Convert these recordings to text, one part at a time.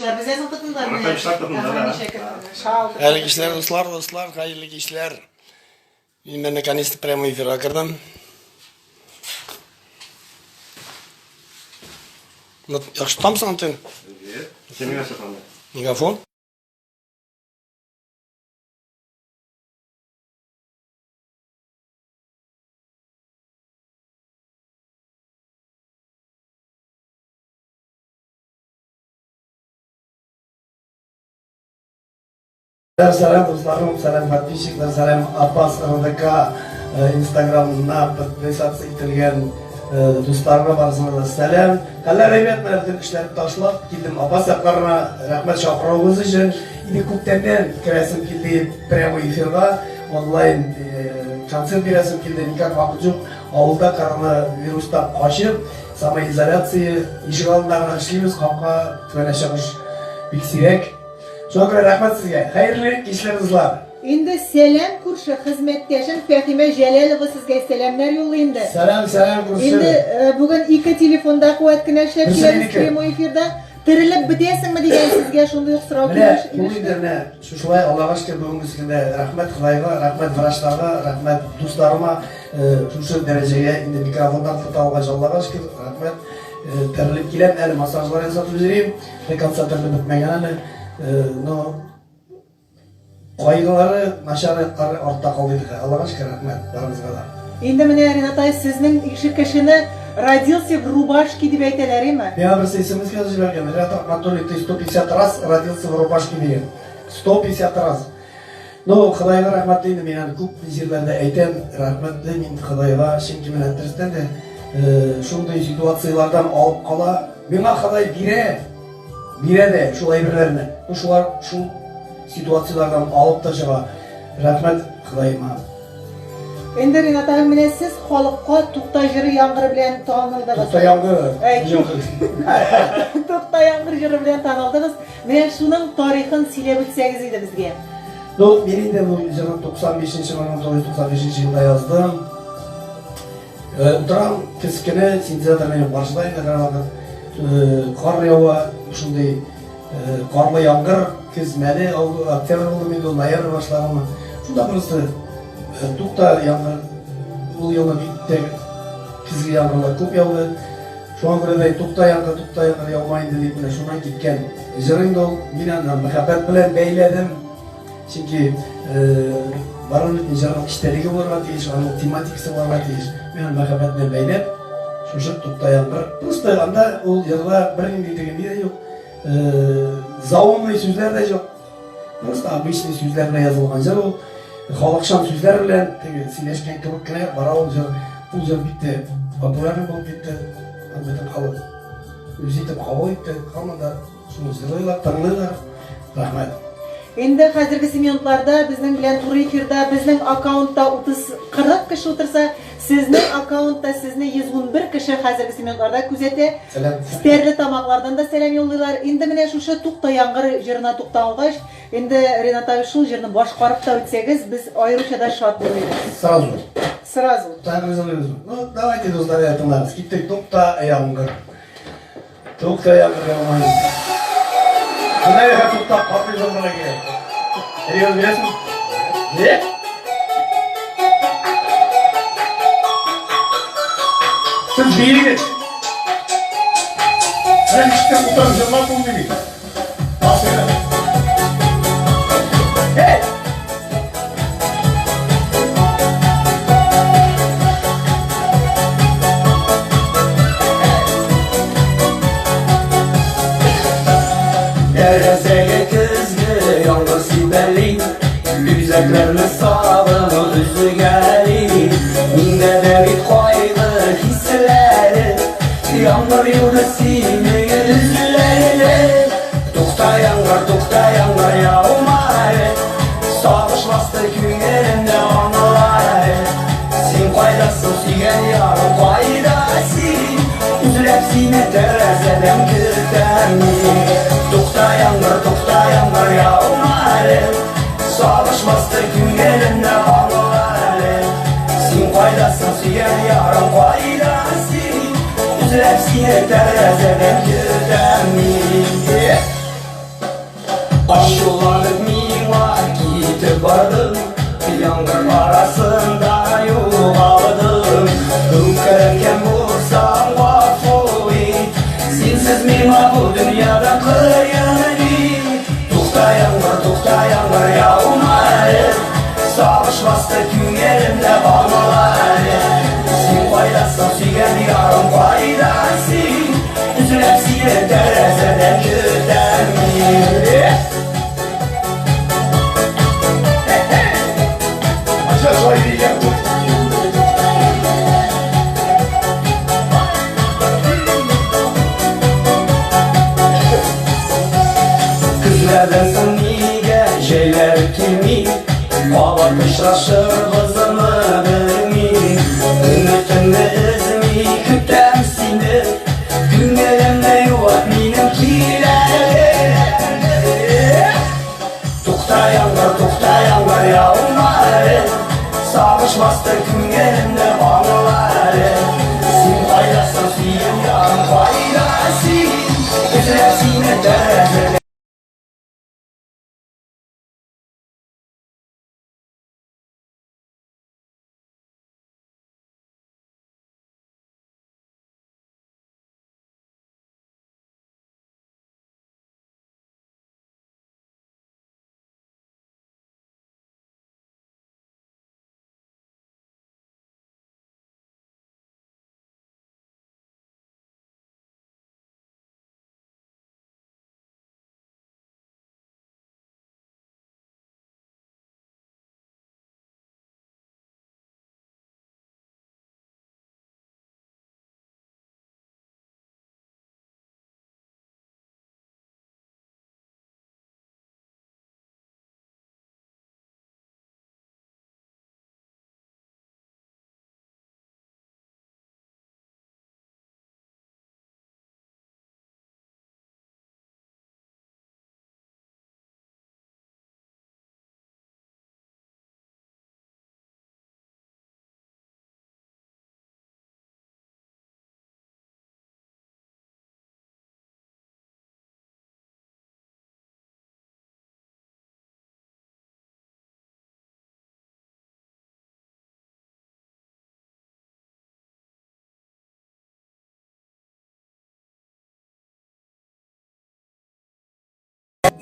Кичләр бездән соң тотындылар менә. Кичләр тотындылар, Ага, да. ничә көн шалтыр. Хәерле кичләр, дуслар, дуслар, хәерле кичләр. Мин менә наконец-то прямой эфирга кердем. Ну, яхшы тотамсың, Антон? Син нәрсә тотамын? Мегафон? Сәлам, дусларым, сәлам, подписчиклар, сәлам, Апас РДК инстаграмына подписаться ителгән дусларыма барысына да сәлам. Хәлләр әйбәт, менә бөтен эшләрне ташлап килдем Апас якларына. Рәхмәт чакыруыгыз өчен. Инде күптәннән керәсем килде прямой эфирга, онлайн концерт бирәсем килде, никак вакыт юк. Авылда коронавирустан качып, самоизоляция, ишегалдында гына эшлибез, капка төбенә чыгыш бик сирәк. Шуңа күрә рәхмәт сезгә. Хәерле кичләр, дуслар. Инде сәлам күрше хезмәттәшем Фәхимә Җәләлова сезгә сәламнәр юллый инде. Сәлам, сәлам күрше. Инде бүген ике телефонда куәт кенә эшләп Берсе киләбез минеке. прямой эфирда. Терелеп бетәсеңме дигән сезгә шундый ук сорау Менә килеш бу инде менә шушылай Аллага шөкер бүгенге көндә рәхмәт Ходайга, рәхмәт врачларга, рәхмәт дусларыма шушы дәрәҗәгә инде микрофоннар тота алгач Аллага шөкер, рәхмәт. Терелеп киләм, әле массажлар ясатып йөрим. До конца терелеп бетмәгән әле. Но кайгылары, начар яклары артта калды инде. Аллага шөкер, рәхмәт барыгызга да. Инде менә, Ринат ай, сезнең ише кешене родился в рубашке дип әйтәләр, име? Миңа берсе смс язып җибәргән, Ринат Рахматуллин, ты 150 раз родился в рубашке дигән. 150 раз. Ну, Ходайга рәхмәтле инде, мин аны күп җирләрдә әйтәм, рәхмәтле мин Ходайга, чөнки менә дөрестән дә шундый ситуацияләрдән алып кала. Миңа Ходай бирә, бирә дә шул әйберләрне. Ну, шулар шул ситуацияләрдән алып та чыга. Рәхмәт Ходаема. Инде, Ринат абый, менә сез халыкка Тукта җыры яңгыры белән танылдыгыз. Тукта яңгыр. Тукта яңгыр җыры белән танылдыгыз. Менә шуның тарихын сөйләп үтсәгез иде безгә. Ну, мин инде бу җырны 95 нче, 1995 елда яздым. Утырам көз көне, синтезатор минем каршыда инде һәрвакыт. Кар ява, шундый карлы яңгыр, көз мәле, октябрь булды инде, ноябрь башларымы. Шунда просто тукта яңгыр, ул елны бик тә көзге яңгырлар күп яуды. Шуңа күрә дә тукта яңгыр, тукта яңгыр яума инде дип менә шуннан киткән җыр инде ул. Мин аны мәхәббәт белән бәйләдем. Чөнки барыбер бит җырның эчтәлеге булырга тиеш, аның тематикасы булырга тиеш. Мин аны мәхәббәт белән бәйләп, шушы тукта яңгыр. Просто анда ул җырда бернинди теге ни дә юк, заумный сүзләр дә юк. Просто обычный сүзләр белән язылган җыр ул. Халыкчан сүзләр белән теге сөйләшкән кебек кенә бара ул җыр. Ул җыр бик тә популярный булып китте. Һәм бөтен халык үзе итеп кабул итте. Һаман да шуны җырлыйлар, тыңлыйлар. Рәхмәт. Инде хәзерге минутларда безнең белән туры эфирда безнең аккаунтта 30-40 кеше утырса, сезнең аккаунтта сезне 111 кеше хәзерге минутларда күзәтә. Сәлам. Стәрле тамаклардан да сәлам юллыйлар. Инде менә шушы Тукта яңгыр җырына тукталгач, инде Ринат абый шул җырны башкарып та үтсәгез, без аеруча да шат булыр идек. Сразу. Сразу. Так җырлыйбыз. Ну, давайте, дуслар, тыңларбыз. Киттек, тукта яңгыр. Тукта яңгыр яумай. Менә яха туктап катый җырларга кирәк. Серьезно, беләсең? Не? Сез биегез. Менә ничек утырып җырлап булмый бит. Басыгыз. Эй! Тәрәзәгә көзге яңгыр сибәли, Үзәкләрне сагыну өзгәли. Миндә дә бит кайгы хисләре, Яңгыр юды синең йөзләрне. Тукта, яңгыр, тукта, яңгыр, яума әле. Сагыш басты күңелемне аңла әле. Син кайдасың, сөйгән ярым, кайда син? Өзелеп сине тәрәзәдән көтәм мин. Тукта, яңгыр, тукта, яңгыр, яума әле. Сагыш басты күңелемне аңла әле. Син кайдасың, сөйгән ярым, кайда син? Өзелеп сине тәрәзәдән көтәм мин. басты күңелемне аңла әле. Син кайдасың, сөйгән ярым, кайда син? Өзелеп сине тәрәзәдән көтәм мин. Көзләрдән соң нигә җәйләр килми? Кабат очрашырбызмы белмим. Өметемне өзми көтәм сине. Күңелемне юат минем кил әле. Тукта яңгыр, тукта яңгыр, яума әле. Сагыш басты күңелемне аңла әле. Син кайдасың, сөйгән ярым, кайда син? Эзләп сине тәрәзәдә.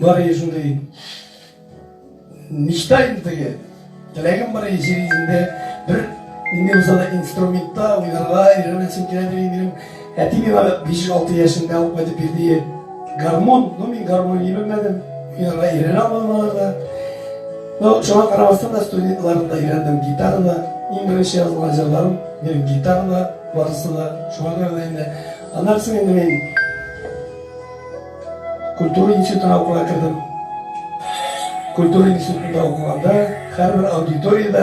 Бар иде шундый мечта инде теге. Теләгем бар иде җир йөзендә бер нинди булса да инструментта уйнарга өйрәнәсем килә дип минем әти миңа 5-6 яшендә алып кайтып бирде гармун. Ну, мин гармун белмәдем, уйнарга өйрәнә алмадым аларда. Но шуңа карамастан да студентларында өйрәндем гитарада. Иң беренче язылган җырларым минем гитарада барысы да. Шуңа күрә дә инде аннан соң инде мин Культура институтына укырга кердем. Культура институтында укыганда һәрбер аудиториядә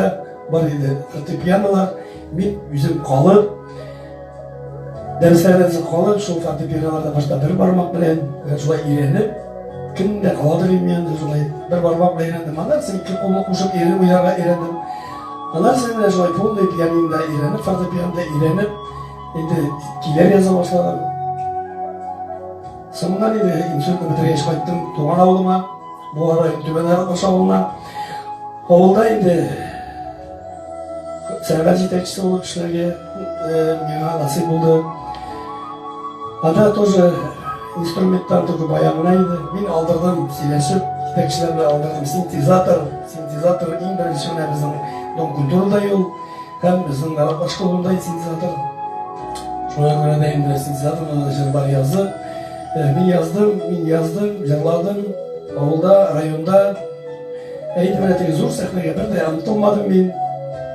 бар иде фортепианолар. Мин үзем калып, дәресләрдән соң калып, шул фортепианоларда башта бер бармак белән шулай өйрәнеп, кем дә каладыр инде мин шулай бер бармак белән өйрәндем. Аннан соң ике кулны кушып өйрәнеп уйнарга өйрәндем. Аннан соң менә шулай полный пианинода өйрәнеп, фортепианода өйрәнеп, инде көйләр яза башладым. Соңыннан инде институтны бетергәч кайттым туган авылыма, Буа районы Түбән Наратлаш авылына. Авылда инде сәнәгать җитәкчесе булып эшләргә миңа насыйп булды. Анда тоже инструменттан только баян гына иде. Мин алдырдым, сөйләшеп, җитәкчеләр белән алдырдым синтезатор. Синтезатор иң беренче менә безнең Дом культурада юл. Һәм безнең Наратлаш клубында синтезатор. Шуңа күрә дә инде синтезаторда да җырлар язып, мин яздым, мин яздым, җырладым авылда, районда. Ә инде менә теге зур сәхнәгә бер дә омтылмадым мин.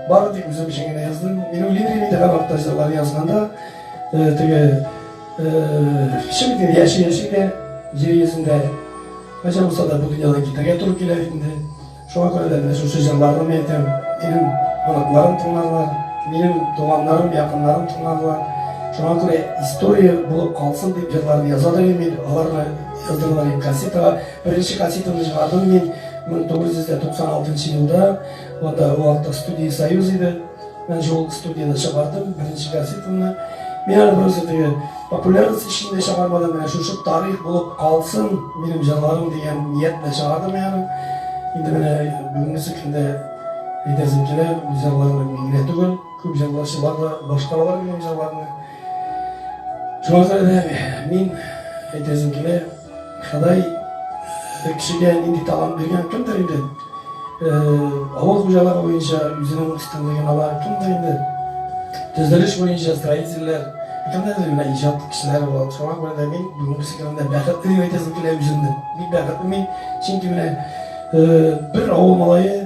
Бары тик үзем өчен генә яздым. Мин уйлыйм инде һәрвакытта җырлар язганда, теге кеше бит инде яши-яши дә җир йөзендә. Кайчан булса да бу дөньядан китәргә туры килә бит инде. Шуңа күрә дә менә шушы җырларны мин әйтәм, минем оныкларым тыңларлар, минем туганнарым, якыннарым тыңларлар. Шуңа күрә история булып калсын дип җырларны яза да мин, аларны яздыралар инде кассетага. Беренче кассетамны чыгардым мин 1996 елда, анда ул вакытта студия Союз иде. Мен шул студияда чыгардым беренче кассетамны. Мин аны просто теге популярность өчен дә чыгармадым, менә шушы тарих булып калсын минем җырларым дигән ният белән чыгардым мин аны. Инде менә бүгенге көндә әйтәсем килә, бу җырларны мин генә түгел, күп җырлаучылар да башкаралар минем җырларны. Шуңа күрә дә мин әйтәсем килә, Ходай кешегә нинди талант биргән, кемдер инде. авыл хуҗалыгы буенча үзенең өстенлеген ала, кемдер инде төзелеш буенча строительләр, кемдер менә иҗат кешеләре була. Шуңа күрә дә мин бүгенге көндә бәхетле дип әйтәсем килә үземне. Бик бәхетле мин, чөнки менә бер авыл малае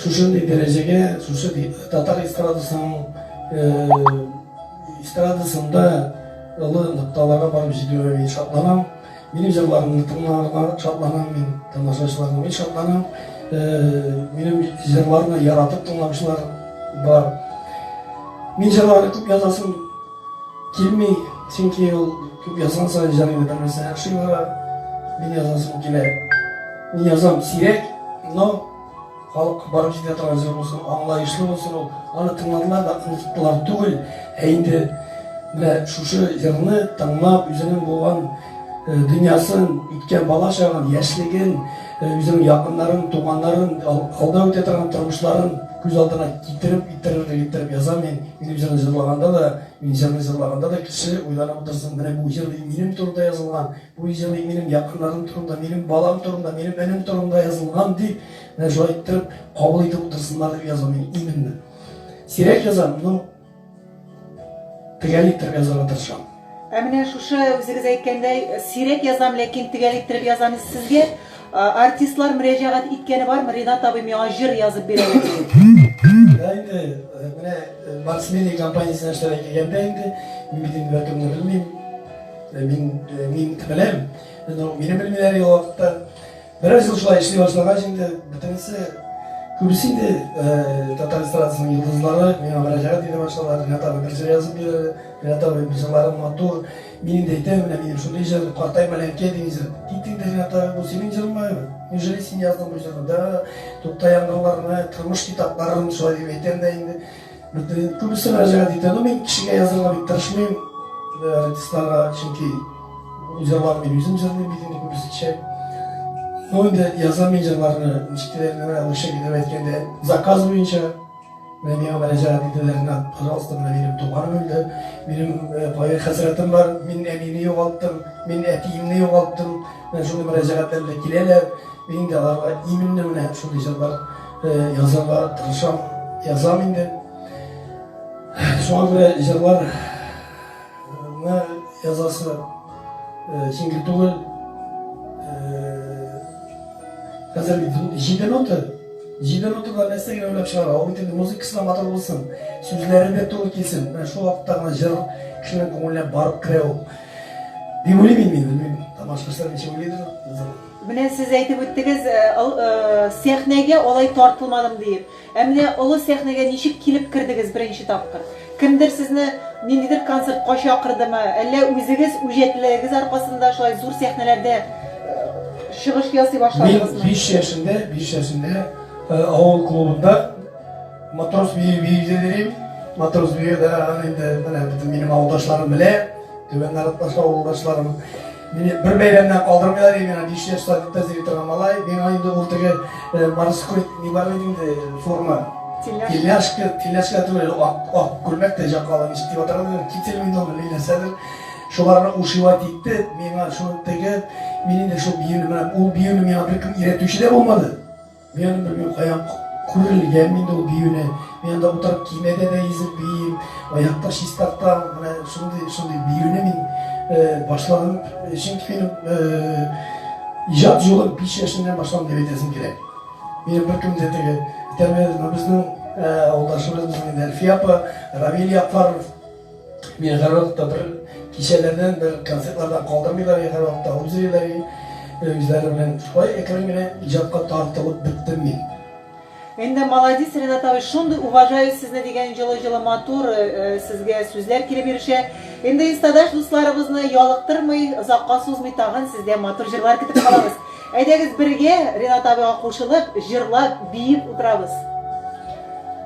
шушындый дәрәҗәгә, шушы татар эстрадасының эстрадасында олы нокталарга барып җитүгә мин шатланам. Минем җырларымны тыңларга шатланам мин, тамашачыларны мин шатланам. Минем җырларны яратып тыңлаучылар бар. Мин җырларны күп язасым килми, чөнки ул күп язган саен җыр инде бер-берсенә охшый бара. Мин язасым килә. Мин язам сирәк, но халык барып җитә торган җыр булсын, аңлаешлы булсын ул. Аны тыңладылар да оныттылар түгел, ә инде менә шушы җырны тыңлап, үзенең булган э, дөньясын, үткән бала чагын, яшьлеген, э, үзенең якыннарын, туганнарын, алда үтә торган тормышларын күз алдына китереп, иттерерлек иттереп язам мин. Минем җырны җырлаганда да, мин җырны җырлаганда да кеше уйланып утырсын, менә бу җыр минем турында язылган, бу җыр минем якыннарым турында, минем балам турында, минем энем турында язылган дип, Менә шулай иттереп кабул итеп утырсыннар дип язам мин именно. Сирәк язам, но төгәл иттереп язарга тырышам. Ә менә шушы үзегез әйткәндәй, сирәк язам, ләкин төгәл иттереп язам. Сезгә артистлар мөрәҗәгать иткәне бармы? Ринат абый миңа җыр язып бир әле дип. Да инде, менә Барс Медиа компаниясенә эшләргә килгәндә инде, мин бит инде беркемне белмим. Мин мин беләм, но мине белмиләр ул вакытта. Берәр ел шулай эшли башлагач инде, бөтенесе, күбесе инде татар эстрадасының йолдызлары миңа мөрәҗәгать итә башладылар. Ринат абый бер җыр язып бир әле, Ринат абый, бу җырларың матур. Мин инде әйтәм, менә минем шундый җыр, Картайма ләнкәй дигән җыр. Кит инде, Ринат абый, бу синең җырыңмы? Неужели син яздың бу җырны? Да, тукта яңгырларны, тормыш китапларын, шулай дип әйтәм дә инде. Бөтен күбесе мөрәҗәгать итә. Ну, мин кешегә язырга бик тырышмыйм, артистларга, чөнки ул җырларны мин үзем җырлыйм бит инде күбесенчә. Ну, инде язам мин җырларны, ничек тә менә русча китеп әйткәндә, заказ буенча. Менә миңа мөрәҗәгать итәләр, Ринат, пожалуйста, менә минем туганым үлде, минем кайгы хәсрәтем бар, мин әнине югалттым, мин әтиемне югалттым. Менә шундый мөрәҗәгатьләр белән киләләр. Мин инде аларга именно менә шундый җырлар язарга тырышам, язам инде. Шуңа күрә җырларны язасы җиңел түгел. Хәзер бит җиде нота, җиде нотада нәрсә генә уйлап чыгара. Ул бит инде музыкасы да матур булсын, сүзләре дә туры килсен. Менә шул вакытта гына җыр кешенең күңеленә барып керә ул. Дип уйлыйм мин, белмим, тамашачылар ничек уйлыйдыр. Менә сез әйтеп үттегез, сәхнәгә алай тартылмадым диеп. Ә менә олы сәхнәгә ничек килеп кердегез беренче тапкыр? Кемдер сезне ниндидер концертка чакырдымы, әллә үзегез үҗәтлегегез аркасында шулай зур сәхнәләрдә чыгыш ясый башладыгызмы? Мин 5 яшендә, 5 яшендә авыл клубында матрос бию биюде дим. Матрос бию дә аны инде менә бөтен минем авылдашларым белә, Түбән Наратлаш авылдашларым. Мине бер бәйрәмнән калдырмыйлар иде, миңа 5 яшь садикта йөри торган малай. Миңа инде ул теге морской ни бар иде инде форма. Тельняшка, тельняшка түгел, ак, ак күлмәк тә жакалы, ничек дип аталар, китель инде ул, белмим нәрсәдер. Шуларны ушивать итте, миңа шуны теге, мин инде шул биюне, менә ул биюне миңа беркем өйрәтүче дә булмады. Мин аны белмим, каян күрелгән инде ул биюне. Мин анда утырып кимәдә дә йөзеп биим, аякта чистартам. Менә шундый, шундый биюне мин э, башладым. Чөнки минем э, иҗат юлым 5 яшемнән башланды дип әйтәсем килә. Минем беркем дә теге әйтәлмәде, но безнең э, авылдашыбыз, безнең инде Әлфия апа, Равил Япфаров, Мине һәрвакытта бер кичәләрдән, бер концертлардан калдырмыйлар, һәрвакытта алып йөриләр үзләре белән. Шулай әкрен генә иҗатка тартылып беттем мин. Инде молодец, Ренат абый, шундый уважаю сезне дигән җылы-җылы матур сезгә сүзләр килеп ирешә. Инде инстадаш дусларыбызны ялыктырмый, озакка сузмый тагын сездән матур җырлар көтеп калабыз. Әйдәгез бергә Ренат абыйга кушылып, җырлап, биеп утырабыз.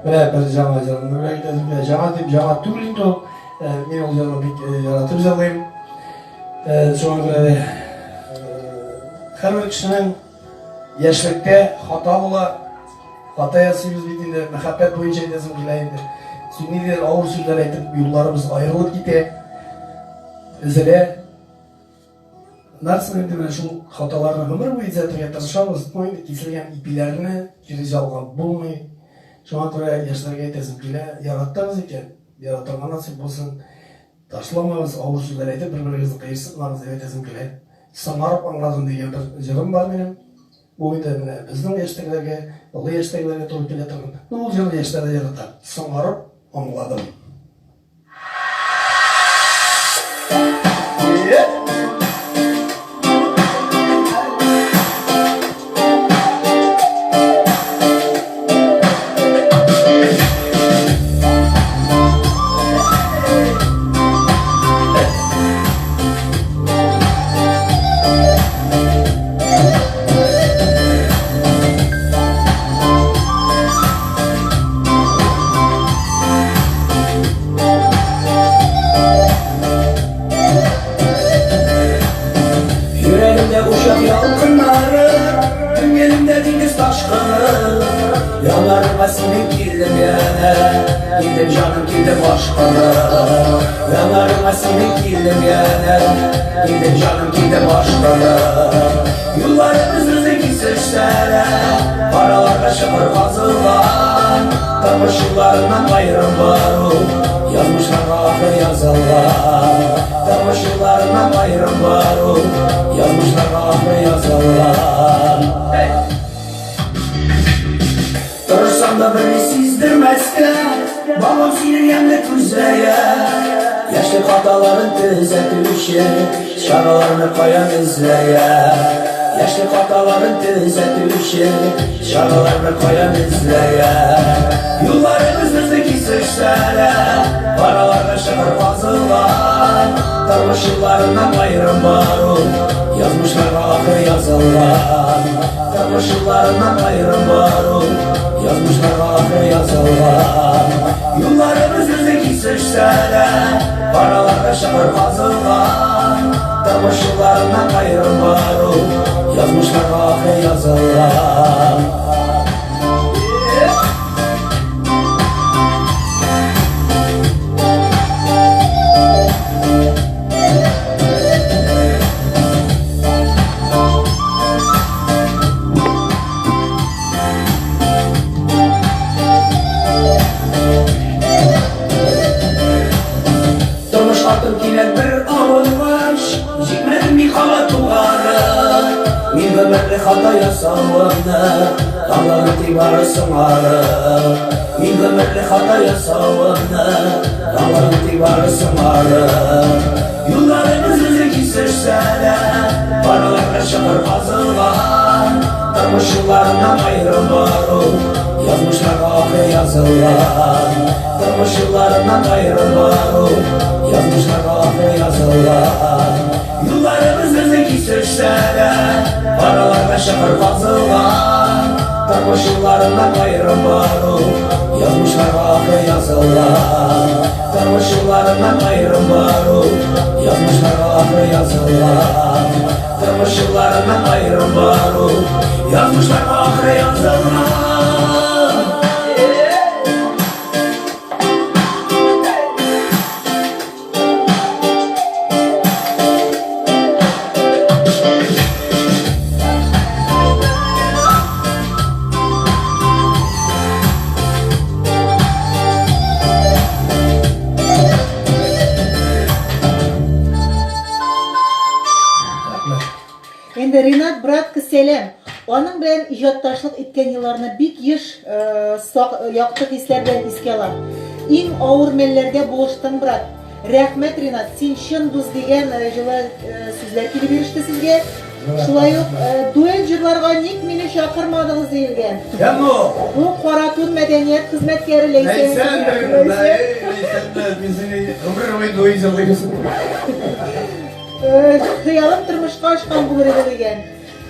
Менә бер җаңа җырымны бүләк итәсем килә. Җаңа дип җаңа түгел инде ул. Мин ул җырны бик яратып җырлыйм. Шуңа күрә дә һәрбер кешенең яшьлектә хата була. Хата ясыйбыз бит инде, мәхәббәт буенча әйтәсем килә инде. Ниндидер авыр сүзләр әйтеп, юлларыбыз аерылып китә, өзелә. Аннан соң инде менә шул хаталарны гомер буе төзәтергә тырышабыз. Ну, инде киселгән ипиләрне кире ялгап булмый. Шуңа күрә яшьләргә әйтәсем килә, яраттыгыз икән, яратырга насыйп булсын. Ташламагыз, авыр сүзләр әйтеп, бер-берегезне кыерсытмагыз дип әйтәсем килә. Соңарып аңладым дигән бер җырым бар минем. Бу инде менә безнең яшьтәгеләргә, олы яшьтәгеләргә туры килә торган. Ну, ул җырны яшьләр дә ярата. Соңарып аңладым. Йөрәгемдә учак ялкыннары, Күңелемдә диңгез ташкыны. Яннарыңа синең килдем янә, Килдем җаным, килдем ашкынып. Яннарыңа синең килдем янә, Килдем җаным, килдем ашкынып. Юлларыбыз безнең кисешсә дә, Араларга чокыр казылган. Тормыш юлларыннан аерым бару, Язмышларга ахыр язылган. Тормыш юлларыннан аерым бару, Язмышларга ахыр язылган. Тырышсам да берни сиздермәскә, Багам синең ямьле күзләргә. Яшьлек хаталарын төзәтүче Чараларны каян эзләргә? Яшьлек хаталарын төзәтүче Чараларны каян эзләргә? Юлларыбыз безне кисешсә дә, Араларга чыгыр казылган. Тормыш юлларыннан аерым бару, Язмышларга ахыр язылган. Тормыш юлларыннан аерым бару, Язмышларга ахыр язылган. Юлларыбыз безне кисешсә дә, Араларга чыгыр казылган. Тормыш юлларыннан аерым бару, Язмышларга ахыр язылган. Тормыш атым кинәт бер авылгач, Җикмәдем мин кабат туганы. Мин гомерлек хата ясавымны Аңладым тик бары соңарып. Мин гомерлек хата ясавымны Аңладым тик бары соңарып. Юлларыбыз безнең кисешсә дә, Араларга чокыр казылган. Тормыш юлларыннан аерым бару, Язмышларга ахыр язылган. Тормыш юлларыннан аерым бару, Язмышларга ахыр язылган. Юлларыбыз безнең кисешсә дә, Араларга чокыр казылган. Тормыш юлларыннан аерым бару, Язмышларга ахыр язылган. Тормыш юлларыннан аерым бару, Язмышларга ахыр язылган. Тормыш юлларыннан аерым бару, Язмышларга ахыр язылган. Инде Ринат братка сәлам. Аның белән иҗатташлык иткән елларны бик еш якты хисләр белән искә алам. Иң авыр мәлләрдә булыштың, брат. Рәхмәт, Ринат, син чын дус дигән җылы сүзләр килеп иреште сезгә. Шулай ук дуэт җырларга ник мине чакырмадыгыз диелгән. Кем бу? Бу Каратун мәдәният хезмәткәре Ләйсән. Ләйсән. Ләйсән, мин сине гомер буе дуэт җырлыйм. Хыялым тормышка ашкан булыр иде дигән.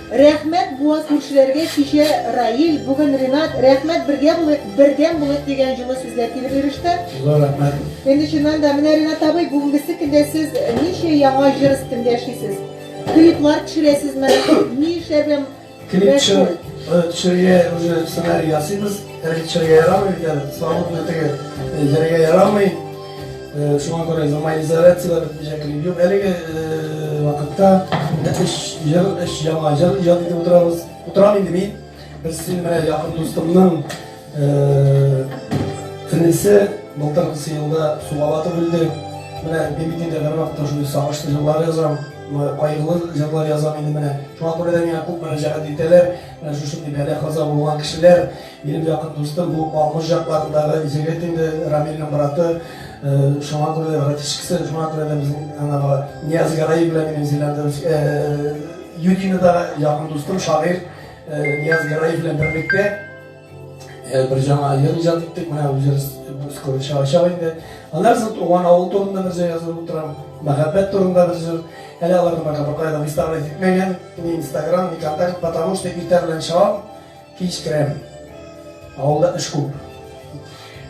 Рәхмәт Буа күршеләргә, кичә Раил, бүген Ринат, рәхмәт бергә булыйк, бердәм булыйк дигән җылы сүзләр килеп иреште. Зур рәхмәт. Инде чыннан да, менә Ринат абый, бүгенгесе көндә сез ничә яңа җыр өстендә эшлисез? Клиплар төшерәсезме? Ни эшләр белән Клип төшерергә уже сценарий ясыйбыз. Әле төшерергә ярамый бит әле. Свободно теге йөрергә ярамый. Шуңа күрә самоизоляцияләр бетмичә клип юк. Әлеге вакытта өч җыр, өч яңа җыр иҗат итеп утырабыз. Утырам инде мин. Берсе менә якын дустымның энесе былтыргысы елда суга батып үлде. Менә мин бит инде һәрвакытта шундый сагышлы җырлар язам, кайгылы җырлар язам инде менә. Шуңа күрә дә миңа күп мөрәҗәгать итәләр. Менә шушындый бәла-каза булган кешеләр, минем якын дустым бу Алмыш якларындагы җегет инде, Рамилнең браты, шуңа күрә дә братишкасы, шуңа күрә дә безнең анагы Нияз Гараев белән минем Зеландович, Юдинодагы якын дустым, шагыйрь Нияз Гараев белән берлектә бер яңа җыр иҗат иттек, менә ул җыр скоро чыгачак инде. Аннан соң туган авыл турында бер җыр язып утырам, мәхәббәт турында бер җыр. Әле аларны пока беркая да выставлять итмәгән, ни Инстаграм, ни Контакт, потому что иртә белән чыгам, кич керәм. Авылда эш күп.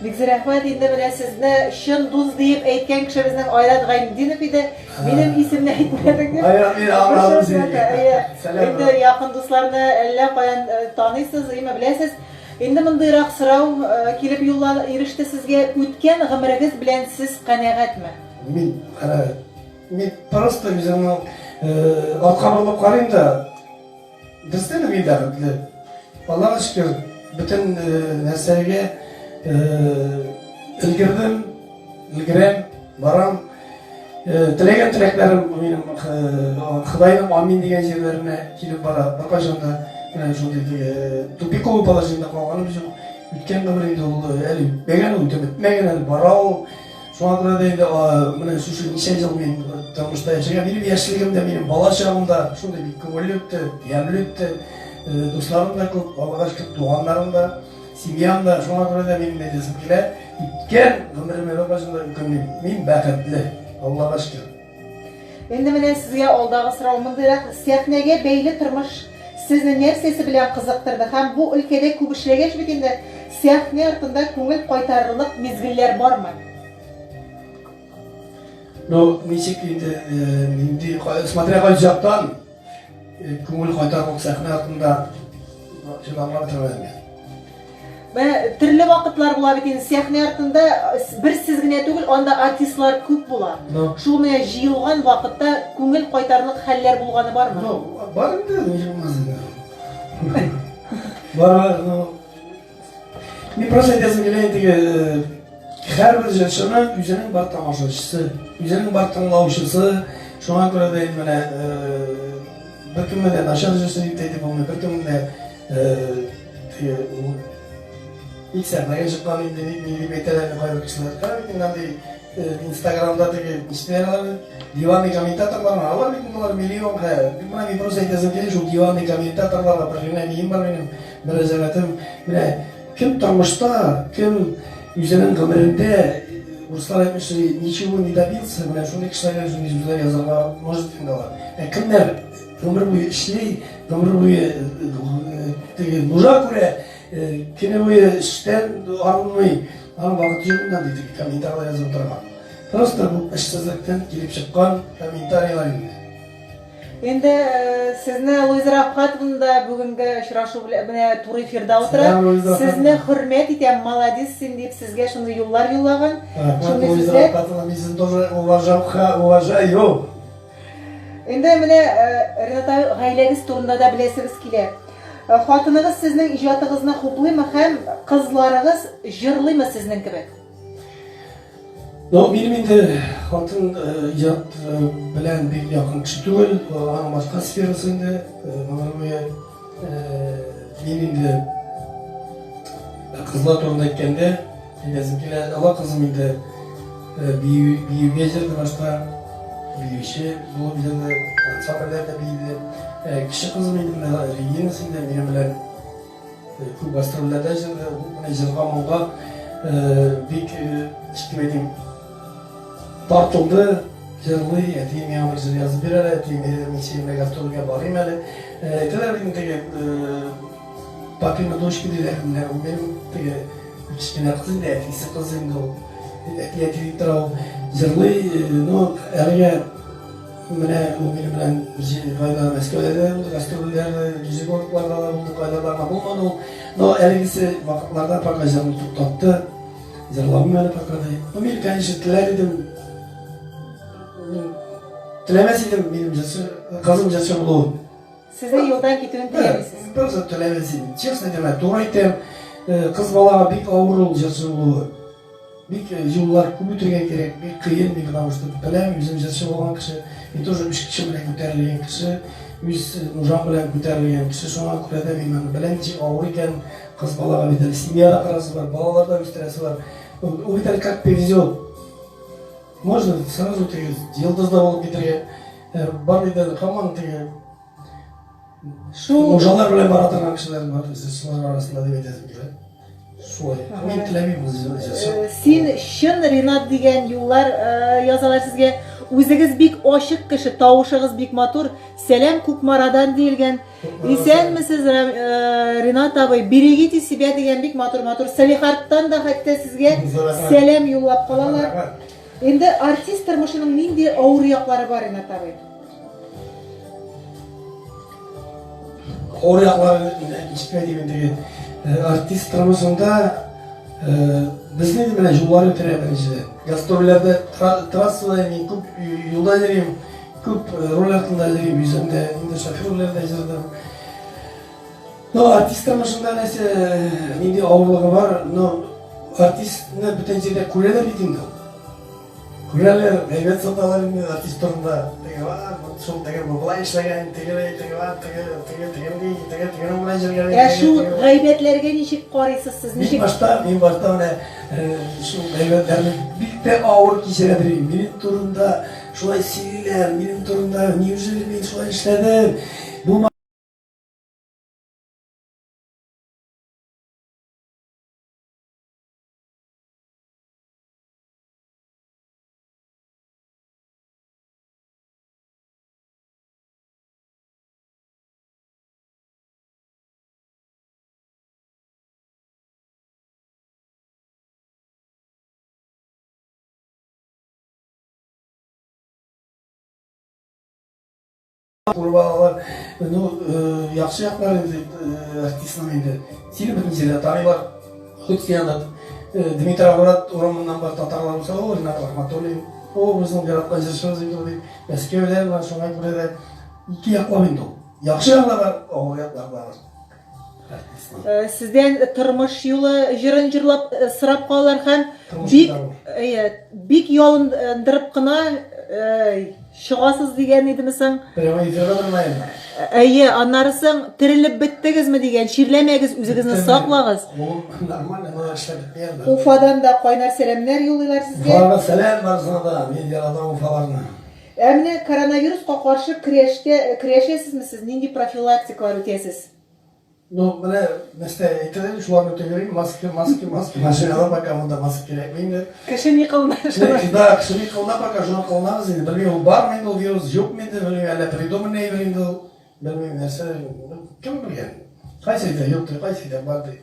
Бик зур рәхмәт. Инде менә сезне чын дус диеп әйткән кешебезнең Айрат Гайнетдинов иде. Минем исемне әйтмәдең дип. Айрат, мин аңладым сине. Инде якын дусларны әллә каян таныйсыз, име беләсез. Инде мондыйрак сорау килеп юлла иреште сезгә. Үткән гомерегез белән сез канәгатьме? Мин канәгать. Мин просто үземнең артка борылып карыйм да, дөрестән дә мин бәхетле. Аллага шөкер, бөтен нәрсәгә өлгердем, өлгерәм, барам. Теләгән теләкләрем минем Ходайның амин дигән җирләренә килеп бара. Беркайчан да менә шундый тупиковый положениедә калганым юк. Үткән гомер инде ул әле үтмәгән, үтеп бетмәгән, әле бара ул. Шуңа күрә дә инде менә шушы ничә ел мин тормышта яшәгән, минем яшьлегем дә, минем бала чагым да шундый бик күңелле үтте, ямьле үтте. Дусларым да күп, Аллага шөкер, туганнарым да, семьям да. Шуңа күрә дә минем әйтәсем килә, үткән гомеремә беркайчан да үкенмим. Мин бәхетле, Аллага шөкер. Инде менә сезгә алдагы сорау мондыйрак, сәхнәгә бәйле тормыш сезне нәрсәсе белән кызыктырды һәм бу өлкәдә күп эшләгәч бит инде, сәхнә артында күңел кайтарырлык мизгелләр бармы? Ну, ничек инде, нинди, смотря кайсы яктан, Күңел кайтарлык сәхнә артында чыдамлап бетермәдем мин. Менә төрле вакытлар була бит инде сәхнә артында бер сез генә түгел, анда артистлар күп була. Ну. Шул менә җыелган вакытта күңел кайтарлык хәлләр булганы бармы? Ну, бар инде, ничек булмас инде. Бар, бар, ну. Мин просто әйтәсем килә инде, теге һәрбер җырчының үзенең бар тамашачысы, үзенең бар тыңлаучысы. Шуңа күрә дә инде менә беркемне дә начар җырчы дип тә әйтеп булмый, беркемне дә теге ник сәхнәгә чыккан инде, ни дип әйтәләр кайбер кешеләр. Бит инде андый Инстаграмда теге нишләр алар? Диванный комментаторлар, алар бит инде алар миллион хә. Менә мин просто әйтәсем килә, шул диванный комментаторларга бер генә нием бар минем, мөрәҗәгатем. Менә кем тормышта, кем үзенең гомерендә, урыслар әйтмешли, ничего не добился, менә шундый кешеләргә шундый сүзләр язарга может инде алар. Ә кемнәр гомер буе эшли, гомер буе теге нужа күрә, көне буе эштән арынмый, Аның вакыты юк инде андый теге комментарийлар язып утырырга. Просто бу эшсезлектән килеп чыккан комментарийлар инде. Инде сезне Луиза Рафкатовна да бүгенге очрашу белән менә туры эфирда утыра. Сәлам, Луиза Сезне Рафкатовна. хөрмәт итәм, молодец син дип сезгә шундый юллар юллаган. Рәхмәт, Шундый Луиза сүзләр. Рафкатовна, мин сезне тоже уважаю. Инде менә Ренат абый, гаиләгез турында да беләсебез килә. Хатыныгыз сезнең иҗатыгызны хуплыймы һәм кызларыгыз җырлыймы сезнең кебек? Ну, минем инде хатын иҗат белән бик якын кеше түгел, аның башка сферасы инде, гомер буе. Мин инде кызлар турында әйткәндә, әйтәсем килә, ала кызым инде биюгә җырды башта, биюче булып җырды, ансамбльләрдә биеде. Кече кызым инде менә Регина инде минем белән күп гастрольләрдә җырды, ул менә җырга моңга бик, ничек дип әйтим, тартылды, җырлый, әтием миңа бер җыр язып бир әле, әтием, мин синең белән гастрольгә барыйм әле. Әйтәләр бит инде теге папина дочка диләр, менә ул минем теге кечкенә кыз инде, әтисе кызы инде ул. Әти, әти дип тора ул. Җырлый, ну, әлегә менә ул минем белән кайда Мәскәүдә дә булды, гастрольләрдә, Нижегородларда да булды, кайда гына булмады ул. Но әлегесе вакытларда пока җырны туктатты. Җырламыйм әле пока ди. Ну, мин, конечно, теләр идем. Теләмәс идем минем җырчы, кызым җырчы булуын. Сезнең юлдан китүен теләмисез. Просто теләмәс идем. Честно әйтәм, туры әйтәм, кыз балага бик авыр ул җырчы булуы. Бик юллар күп үтергә кирәк, бик кыен, мин потому что беләм, үзем җырчы булган кеше, мин тоже үз көчем белән күтәрелгән кеше, үз нужам белән күтәрелгән кеше, шуңа күрә дә мин аны беләм, ничек авыр икән, кыз балага бит әле семья да корасы бар, балалар да үстерәсе бар. Ул бит әле как повезет. Можно сразу теге йолдыз да булып китәргә. Бар бит әле һаман теге Шул нужалар белән бара торган кешеләр бар, җырчылар арасында дип әйтәсем килә. Шулай. Мин теләмим ул җырчы. Син чын Ренат дигән юллар язалар сезгә. Үзегез бик ачык кеше, тавышыгыз бик матур. Сәлам Кукмарадан диелгән. Исәнмесез, Ренат абый. Берегите себя дигән бик матур-матур. Салехардтан да хәтта сезгә сәлам юллап калалар. Инде артист тормышының нинди авыр яклары бар, Ренат абый? Авыр яклары ничек әйтим инде, артист тормышында безне инде менә юллар үтерә беренчедән. Гастрольләрдә трассада мин күп юлда йөрим, күп роль артында йөрим, үзем дә инде шофер белән дә җырдым. Ну, артист тормышында нәрсә, нинди авырлыгы бар, но артистны бөтен җирдә күрәләр бит инде. Күрәләр, гайбәт саталар инде артист турында. Теге бар, шул теге бу болай эшләгән, теге теге бар, теге теге тегенди, теге тегенең белән йөргән. Ә шул гайбәтләргә ничек карыйсыз сез? Ничек? Мин башта, мин башта менә шул гайбәтләрне бик тә авыр кичерә идем. Минем турында шулай сөйлиләр, минем турында неужели мин шулай эшләдем? Бу Күреп алалар. Ну, яхшы яклар инде артистның инде. Сине бөтен җирдә таныйлар. Хоть син анда Дмитровград урамыннан бар татарлар булса, о, Ринат Рахматуллин, о, безнең яраткан җырчыбыз инде ул дип. Мәскәүдә менә шуңа күрә дә ике яклап инде ул. Яхшы яклар бар, авыр яклар бар. Сездән тормыш юлы җырын җырлап сорап калалар һәм бик бик ялындырып кына чыгасыз дигән идеме соң? Прямой эфирда тормыйм. Әйе, аннары соң терелеп беттегезме дигән, чирләмәгез, үзегезне саклагыз. Ул нормально, моны эшләп бетмәгән. Уфадан да кайнар сәламнәр юллыйлар сезгә. Уфаларга сәлам барысына да, мин яратам Уфаларны. Ә менә коронавируска каршы көрәштә көрәшәсезме сез, нинди профилактикалар үтәсез? Ну, менә нәрсә әйтер идем, шуларны үтеп йөрим, маска, маска, маска, машинада пока монда маска кирәкми инде. Кеше ни кылына шуны? Да, кеше ни кылына пока шуны кылынабыз инде. Белмим, ул бармы инде ул вирус, юкмы инде, белмим, әллә придуманный әйбер инде ул. Белмим, нәрсә, кем белгән. Кайсы әйтә, юк ди, кайсы әйтә, бар ди.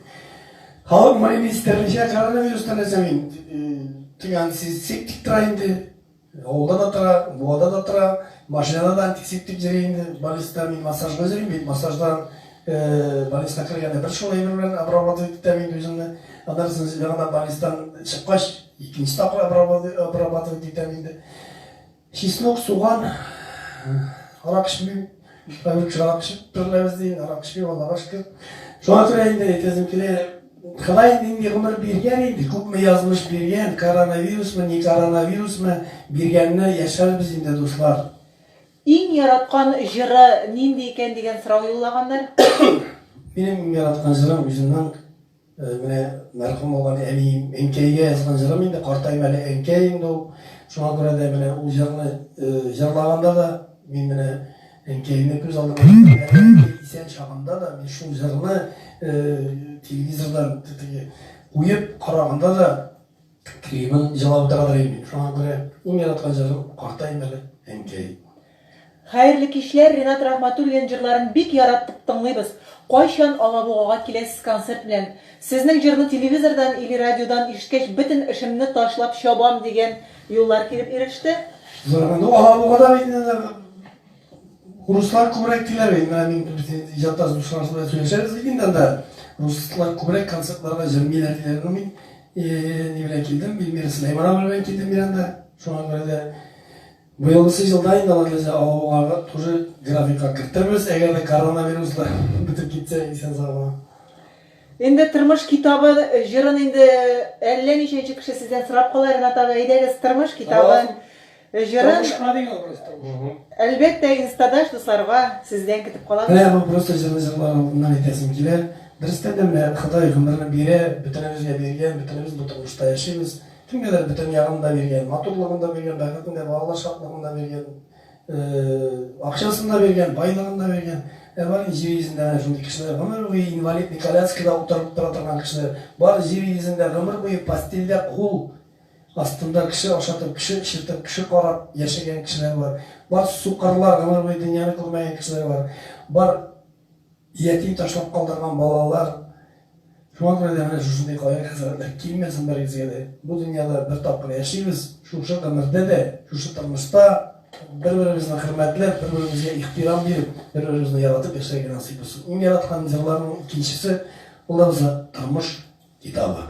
Халык министрлыгы коронавирустан нәрсә мин, теге антисептик тора инде. Авылда да тора, Буада да тора, машинада да антисептик йөри инде. Больницада мин массажга йөрим бит, массаждан больницага кергәндә бер шул әйбер белән обрабатывать итәм инде үземне. Аннан соң яңадан больницадан чыккач, икенче тапкыр обрабатывать итәм инде. Чеснок, суган, арак эчмим. Кайбер кеше арак эчеп тереләбез ди, арак эчмим, Аллага шөкер. Шуңа күрә инде әйтәсем килә, Ходай нинди гомер биргән инде, күпме язмыш биргән, коронавирусмы, не коронавирусмы, биргәнне яшәрбез инде, дуслар. Иң яраткан җыры нинди икән дигән сорау юллаганнар. Минем иң яраткан җырым үземнең менә мәрхүм булган әнием, әнкәйгә язган җырым инде, картайм әле әнкәй инде ул. Шуңа күрә дә менә ул җырны җырлаганда да мин менә әнкәемне күз алдыма китерәм. Әле әнкәй исән чагында да мин шул җырны телевизордан теге куеп караганда да клибын җылап утырадыр идем мин. Шуңа күрә иң яраткан җырым Картайм әле, әнкәй. Хәерле кичләр, Ринат Рахматуллин җырларын бик яраттып тыңлыйбыз. Кайчан Алабугага киләсез концерт белән? Сезнең җырны телевизордан или радиодан ишеткәч бөтен эшемне ташлап чабам дигән юллар килеп иреште. Зур, ну Алабугада бит инде руслар күбрәк килә бит. Менә мин без иҗатташ дуслар белән сөйләшәбез бит инде анда. Руслар күбрәк концертларга җөрмиләр диләр. Ну мин ни белән килдем, Эльмира Сөләйманова белән килдем мин анда. Шуңа күрә дә. Быелгысы елда инде Алла теләсә Алабугага тоже графикка кертербез, әгәр дә коронавируслар бетеп китсә, исән-сау гына. Инде Тормыш китабы җырын инде әллә ничәнче кеше сездән сорап кала, Ренат абый, әйдәгез, Тормыш китабы җырын. Тормыш кына дигән ул просто тормыш. Әлбәттә, инстадаш дусларга сездән көтеп калабыз. Менә бу просто җырны җырлар алдыннан әйтәсем килә. Дөрестән дә менә Ходай гомерне бирә, бөтенебезгә биргән, бөтенебез бу тормышта яшибез. Кемгәдер бөтен ягын да биргән, матурлыгын да биргән, бәхетен дә, балалар шатлыгын да биргән, акчасын да биргән, байлыгын да биргән. Ә бар инде җир йөзендә менә шундый кешеләр, гомер буе инвалидный коляскада утырып тора торган кешеләр, бар җир йөзендә гомер буе постельдә кул астында кеше ашатып, кеше эчертеп, кеше карап яшәгән кешеләр бар. Бар сукырлар, гомер буе дөньяны күрмәгән кешеләр бар. Бар ятим ташлап калдырган балалар. Шуңа күрә дә менә шушындый кайгы-хәсрәтләр килмәсен берегезгә дә. Бу дөньяда бер тапкыр яшибез, шушы гомердә дә, шушы тормышта бер-беребезне хөрмәтләп, бер-беребезгә ихтирам биреп, бер-беребезне яратып яшәргә насыйп булсын. Иң яраткан җырларымның икенчесе, ул да булса Тормыш китабы.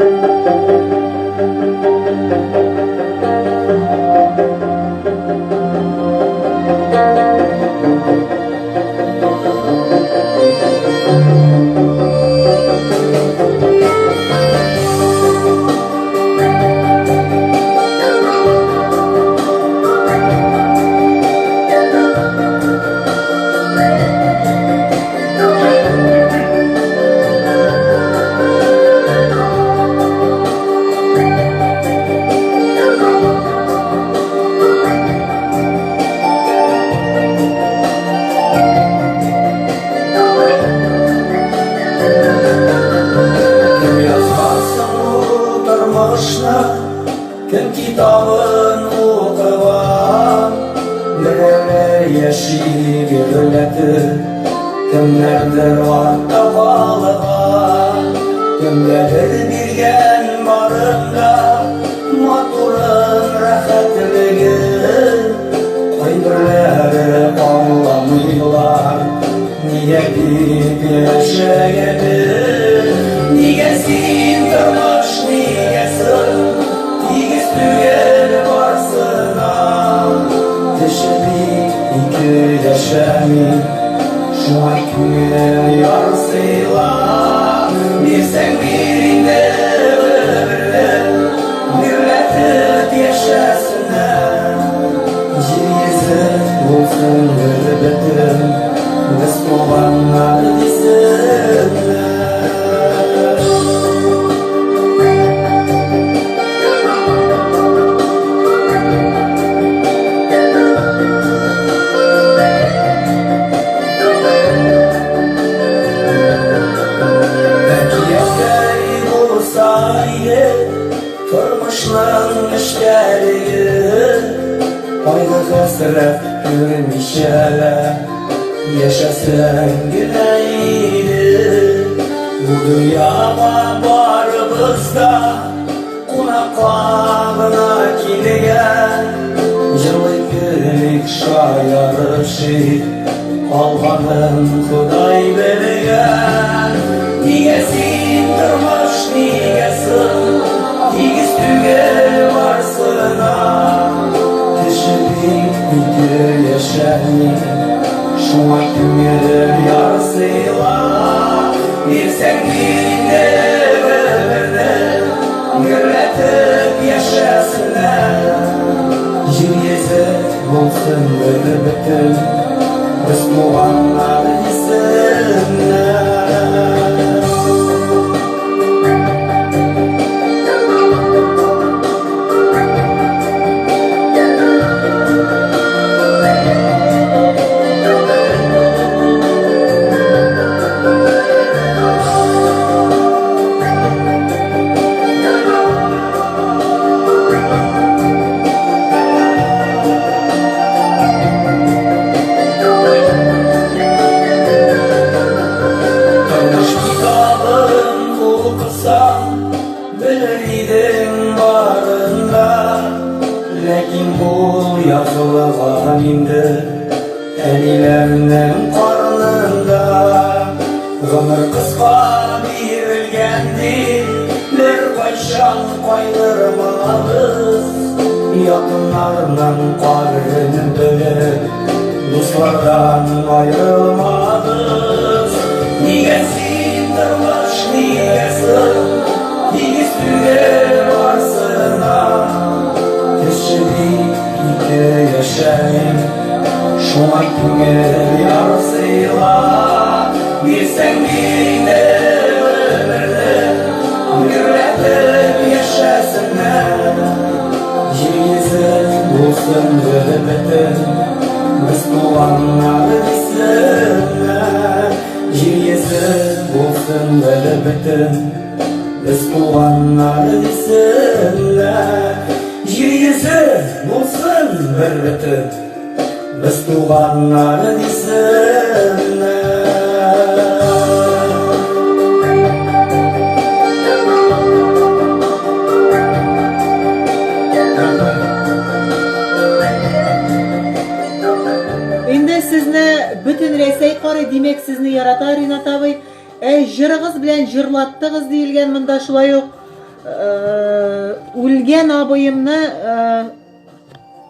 Кем язган соң бу тормышны, кем китабын укыган? Берәүләр яши гөрләтеп, кемнәрдер артта калган. Кемгәдер биргән барын да, матурын, рәхәтлеген. Кайберләре аңламыйлар, нигә дип яшәгәнен. Нигә син тормыш, нигә соң, тигез түгел барсына. Кеше бит ике яшәми, шуңа күңел ярсыйла. Бирсәң бир инде гомерне, гөрләтеп яшәсеннәр. Җир йөзе булсын бер бөтен, без туганнар дисеннәр. Әкияттәй булса иде тормышның нечкәлеге, кайгы-хәсрәт күрмичә лә яшәсәң генә иде. Бу дөньяга барыбыз да кунакка гына килгән. Җырлыйк, көлик, шаярышыйк, калганын Ходай белгән. Нигә син тормыш, нигә соң, тигез түгел барсына. Кеше бит ике яшәми, шуңа күңел ярсыйла. Бирсәң бир инде гомерне, гөрләтеп яшәсеннәр. Җир йөзе булсын бер бөтен, без туганнар дисеннәр. Тормыш китабын укысаң, белер идең барын да. Ләкин ул язылган инде әниләрнең карнында. Гомер кыска бирелгән дип, беркайчан кайгырмагыз. Якыннар Туганнарның кадерен белеп, дуслардан аерылмабыз. Нигә син тормыш, нигә соң, тигез түгел барсына. Кеше бит ике яшәми, шуңа күңел ярсыйла. Бирсәң мине гомерне, гөрләтеп яшәсеннәр. Җир йөзе булсын бер бөтен, без туганнар дисеннәр. Җир йөзе булсын бер бөтен, без туганнар дисеннәр. Җир йөзе булсын бер бөтен, без туганнар дисеннәр. Инде сезне бөтен Рәсәй карый, димәк, сезне ярата Ринат абый. Ә җырыгыз белән җырлаттыгыз диелгән монда шулай ук э, үлгән абыемны э,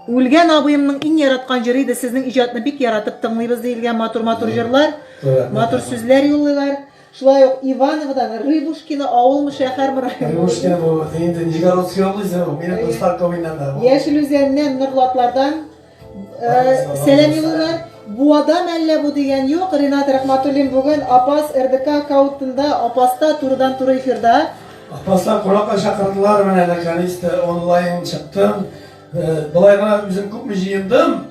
үлгән абыемның иң яраткан җыры иде. Сезнең иҗатны бик яратып тыңлыйбыз диелгән матур-матур җырлар, матур сүзләр юллыйлар. Шулай ук Ивановодан Рыбушкино авылмы, шәһәрме, районмы? Рыбушкино бу инде Нижегородский область, минем дуслар күп инде анда. Яшел Үзәннән, Норлатлардан Сәлам юллыйлар. Буада мәллә бу дигән юк. Ринат Рәхмәтуллин бүген Апас РДК аккаунтында, Апаста турыдан-туры эфирда. Апастан кунакка чакырдылар, менә наконец-то онлайн чыктым. Болай гына үзем күпме җыендым.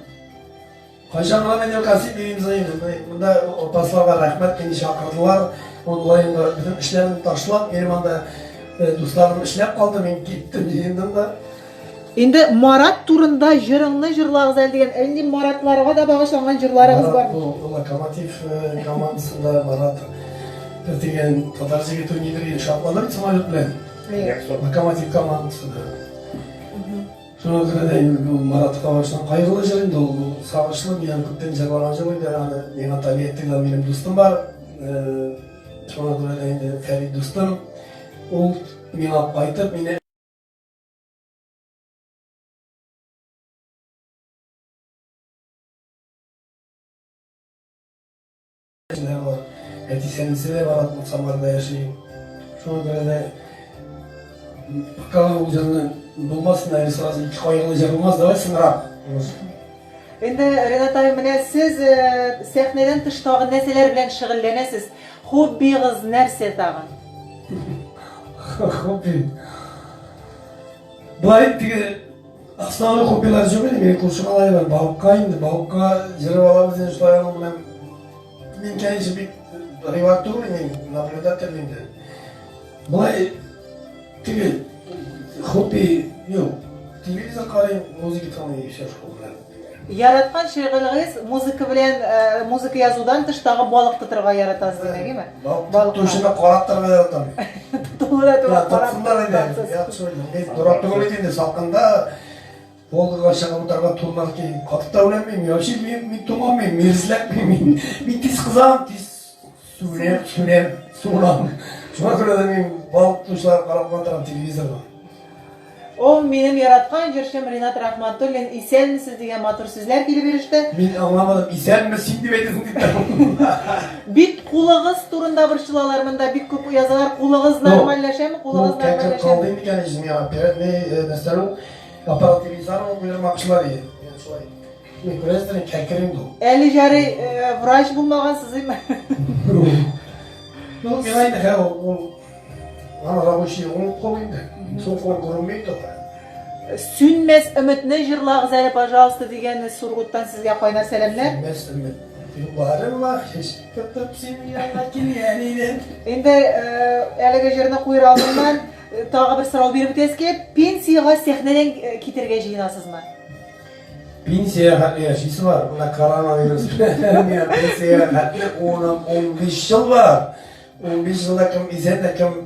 Кайчан гына мин концерт бирим соң инде. Монда Апасларга рәхмәт, мине чакырдылар. Онлайнга бөтен эшләрен ташлап, минем анда дусларым эшләп калды, мин киттем, җыендым да. Инде Марат турында җырыңны җырлагыз әле дигән, инде Маратларга да багышланган җырларыгыз бар. Марат бу Локомотив командасында Марат бер дигән татар җегете уйныйдыр иде, шартлады бит самолет белән. Локомотив командасында. Шуңа күрә дә инде бу Маратка багышланган кайгылы җыр инде ул, сагышлы, мин күптән җырлаган җыр инде, аны миңа Тольяттидан минем дустым бар. Шуңа күрә дә инде Фәрит дустым, ул миңа кайтып, мине Әтисенесе дә бар, Самарда яши. Шуңа күрә дә пока ул җырны булмасын, әле сразу ике кайгылы җыр булмас, давай соңрак. Инде, Ренат абый, менә сез сәхнәдән тыш тагын нәрсәләр белән шөгыльләнәсез? Хоббигыз нәрсә тагын? Хобби. Болай теге основной хоббилар юк инде, минем күрше малае бар, балыкка инде, балыкка җырып алабыз инде шулай аның белән. Мин, конечно, бик рыбак түгел, мин наблюдатель инде. Болай теге хобби юк. Телевизор карыйм, музыка тыңлыйм, и все шул белән. Яраткан шөгылегез музыка белән, музыка язудан тыш тагы балык тотырга яратасыз димәк, әйеме? Балык тотучыны карап торырга яратам. Тотуы да түгел, карап Тотсыннар инде. Яхшы, мин дурак түгел бит инде, салкында Волгага чыгып утырырга туннар киеп, катып та үләмим, вообще мин туңамыйм, мерзләкмим, мин, мин тиз кызам, тиз сүнәм, сүнәм, суынам. Шуңа күрә дә мин балык тотучыларга карап кына торам телевизорга. О, минем яраткан җырчым Ринат Рахматуллин, исәнмесез дигән матур сүзләр килеп иреште. Мин аңламадым, исәнме син дип әйтәсең дип тә. Бит кулыгыз турында борчылалар монда, бик күп язалар. Кулыгыз нормальләшәме, кулыгыз нормальләшәме? Калды микән миңа, нәрсә ул? Аппарат Елизарова куйдырмакчылар иде. Мен шулай. Мин күрәсездер, кәкер инде ул. Әле жарый врач булмагансыз, име? Ну, миңа инде хә ул аны рабочий ул кул инде. Сул кул күренми инде. Сүнмәс өметне җырлагыз әле, пожалуйста, дигән Сургуттан сезгә кайнар сәламнәр. Сүнмәс өмет. Юлларыма чәчәк тотып син янга килгән идем. Инде әлеге җырны куер алдыннан Тагы бер сорау биреп үтәсе килә. Пенсиягә сәхнәдән китәргә җыенасызмы? Пенсия хәтле яшисе бар. Менә коронавирус белән миңа пенсия хәтле 15 ел бар. 15 елда кем исән дә кем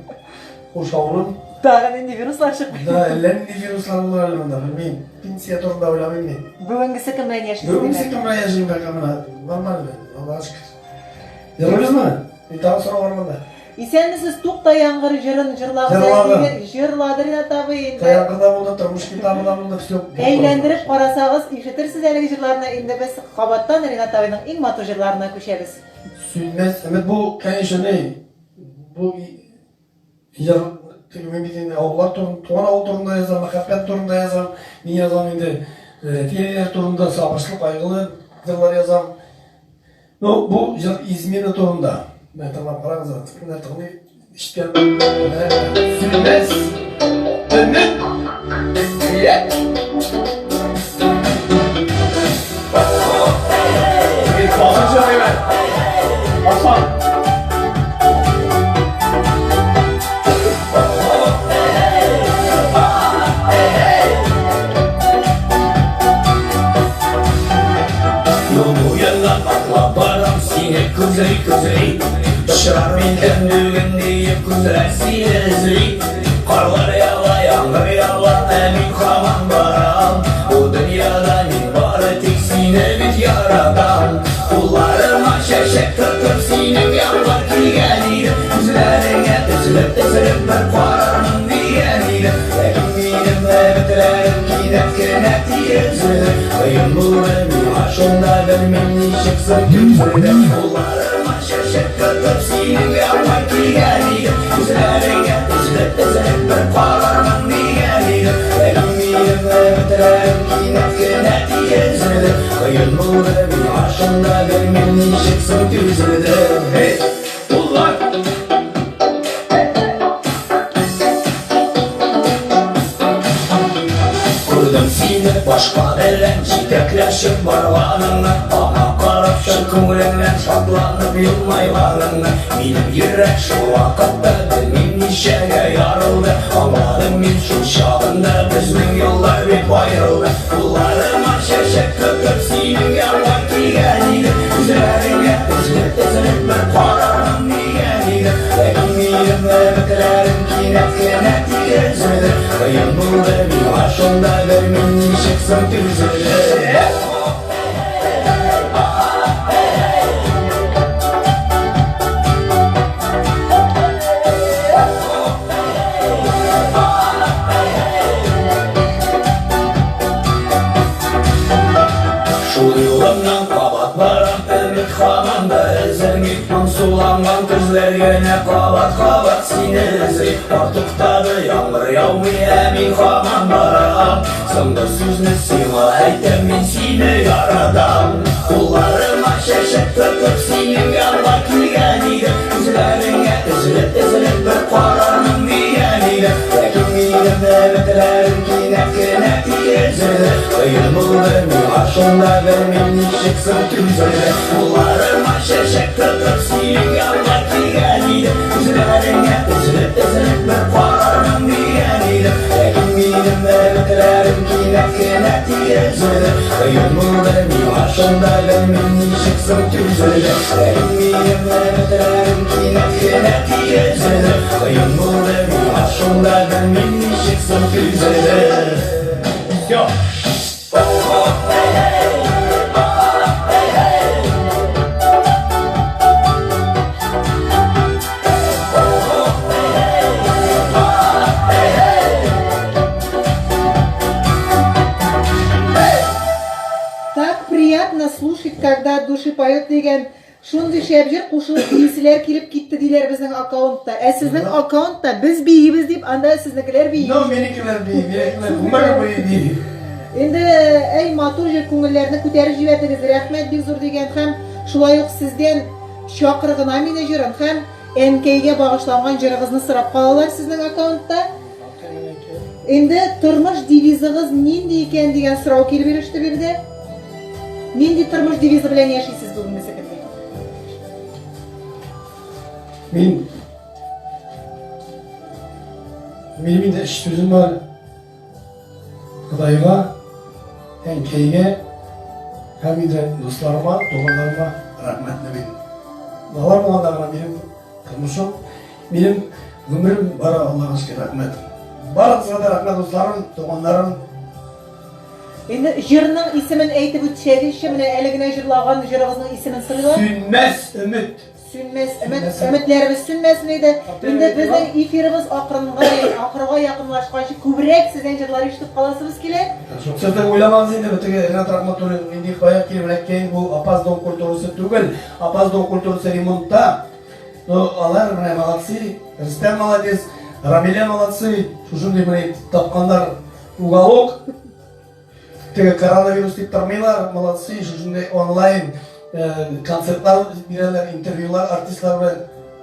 кушауның. Тагы нинди вируслар чыкмый? Да, әллә нинди вируслар булыр әле монда, белмим. Пенсия турында уйламыйм мин. Бүгенгесе кем белән яшисез? Бүгенгесе кем белән яшим, бәлки менә нормально, Аллага шөкер. Йөрибезме? Мин тагын сорау бар монда. Исәнмесез, Тукта яңгыр җырын җырлагыз әле, җырлады Ринат абый инде. Яңгыр да булды, тормыш китабы да булды, все. Әйләндереп карасагыз, ишетерсез әлеге җырларны. Инде без кабаттан Ринат абыйның иң матур җырларына күчәбез. Сүнмәс өмет бу, конечно, ни, бу җыр теге мин бит инде авыллар турында, туган авыл турында язам, мәхәббәт турында язам, мин язам инде әти-әниләр турында сагышлы, кайгылы җырлар язам. Ну, бу җыр измена турында. Менә тыңлап карагыз, кемнәр тыңлый, ишеткән. Сүнмәс өмет. Аслан. Юл буеннан атлап барам сине күзли күзли Очрар микән бүген диеп күзләр сине эзли Карлар ява, яңгыр ява, ә мин һаман барам Бу дөньяда мин бары тик сине бит яратам Кулларыма чәчәк тотып синең янга килгән идем Күзләреңә өзелеп-өзелеп бер карармын дигән идем Ләкин минем өметләрем кинәт кенә тигезелде Кыен булды миңа шунда белмим ничек соң түзелде Кулларыма чәчәк тотып синең янга килгән идем Күзләреңә өзелеп-өзелеп бер карармын дигән идем Ләкин минем өметләрем кинәт кенә тигезелде Кыен булды миңа шунда белмим ничек соң түзелде Эй, куллар! Күрдем сине башка белән җитәкләшеп барганыңны, аңа карап чын күңелеңнән шатланып елмайганыңны. Минем йөрәк шул вакытта белмим ничәгә ярылды. Аңладым мин шул чагында безнең юллар бик аерылды. Кулларыма чәчәк тотып синең янга килгән идем. Күзләреңә өзелеп-өзелеп бер карармын дигән идем. Ләкин минем өметләрем кинәт кенә тигезелде. Кыен булды миңа шунда белмим ничек соң түзелде. Шул юлымнан кабат барам, өмет һаман да өзелми. Моңсуланган күзләр генә кабат-кабат сине эзли. Кар туктады, яңгыр яумый, ә мин һаман барам. Соңгы сүзне сиңа әйтәм, мин сине яратам. Кулларыма чәчәк тотып, синең янга килгән идем. Күзләреңә өзелеп-өзелеп бер карармын дигән идем. Ләкин минем өметләрем кинәт кенә тигезелде. Кыен булды миңа шунда, белмим ничек соң түзелде. Кулларыма чәчәк тотып, синең янга килгән идем. Күзләреңә өзелеп-өзелеп бер карармын дигән идем. Ләкин минем өметләрем кинәт кенә тигезелде. Кыен булды миңа шунда, белмим ничек соң түзелде. Ләкин минем өметләрем кинәт кенә тигезелде. Кыен булды миңа шунда, белмим ничек соң түзелде. Всё. Так приятно слушать, когда от души поет дигән шундый шәп җыр кушылып бииселәр килеп китте диләр безнең аккаунтта. Ә сезнең аккаунтта без биибез дип анда сезнекеләр бии. Ну, минекеләр бии, минекеләр гомер буе бии. Инде әй матур җыр күңелләрне күтәреп җибәрдегез. Рәхмәт бик зур дигән һәм шулай ук сездән Чакыр гына мине җырын һәм әнкәйгә багышланган җырыгызны сорап калалар сезнең аккаунтта. Инде тормыш девизыгыз нинди икән дигән сорау килеп иреште биредә. Нинди тормыш девизы белән яшисез бүгенге көндә? Мин Минем инде өч сүзем бар. Ходайга, әнкәйгә һәм инде дусларыма, туганнарыма рәхмәтле мин. Алар булганда гына минем тормышым, минем гомерем бары Аллага шөкер, рәхмәт. Барыгызга да рәхмәт, дусларым, туганнарым. Инде җырның исемен әйтеп үтсәгезче, менә әле генә җырлаган җырыгызның исемен сорыйлар. Сүнмәс өмет. Сүнмәс, өмет, өметләребез сүнмәсен иде. Инде безнең эфирыбыз акрынга, ахырга якынлашканчы күбрәк сездән җырлар ишетеп каласыбыз килә. Сез дә уйламагыз инде, бу теге Ренат Рахматуллин нинди кая килеп эләккән, бу Апас дом культурасы түгел. Апас дом культурасы ремонтта. Но алар менә молодцы, Рөстәм молодец, Рамилә молодцы, шушындый менә тапканнар уголок. Теге коронавирус дип тормыйлар, молодцы, шушындый онлайн концертлар бирәләр, интервьюлар артистлар белән.